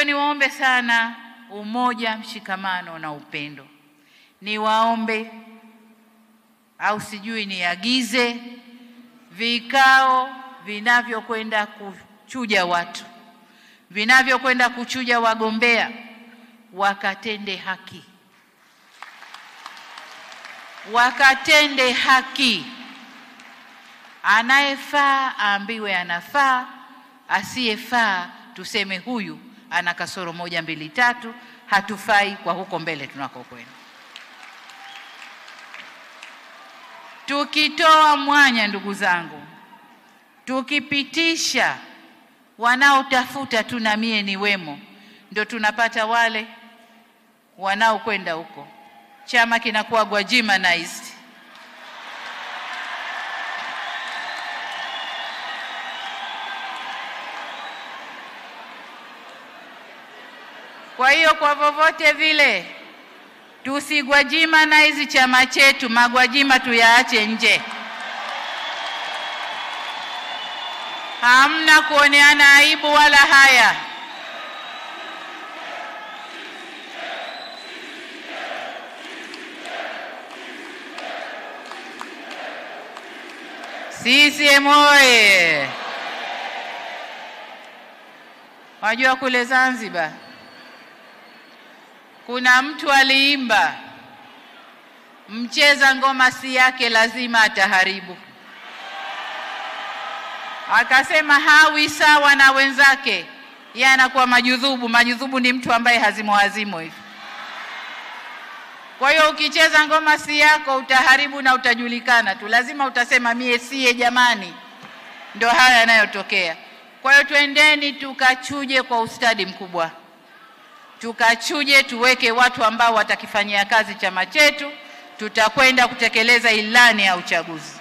niwaombe sana umoja, mshikamano na upendo. Niwaombe au sijui niagize vikao vinavyokwenda kuchuja watu, vinavyokwenda kuchuja wagombea, wakatende haki. Wakatende haki. Anayefaa aambiwe anafaa, asiyefaa tuseme huyu ana kasoro 1, 2, 3, hatufai kwa huko mbele tunakokwenda. Tukitoa mwanya, ndugu zangu, tukipitisha wanaotafuta tu na mie ni wemo, ndio tunapata wale wanaokwenda huko. Chama kinakuwa Gwajimanized. Kwa hiyo kwa vovote vile tusigwajimanize chama chetu, magwajima tuyaache nje. Hamna kuoneana aibu wala haya. CCM oye! Wajua kule Zanzibar kuna mtu aliimba, mcheza ngoma si yake lazima ataharibu. Akasema hawi sawa na wenzake, yeye anakuwa majudhubu. Majudhubu ni mtu ambaye hazimo hazimo hivi. Kwa hiyo ukicheza ngoma si yako utaharibu na utajulikana tu, lazima utasema mie siye jamani. Ndio haya yanayotokea. Kwa hiyo twendeni tukachuje kwa ustadi mkubwa, tukachuje, tuweke watu ambao watakifanyia kazi chama chetu. Tutakwenda kutekeleza ilani ya uchaguzi.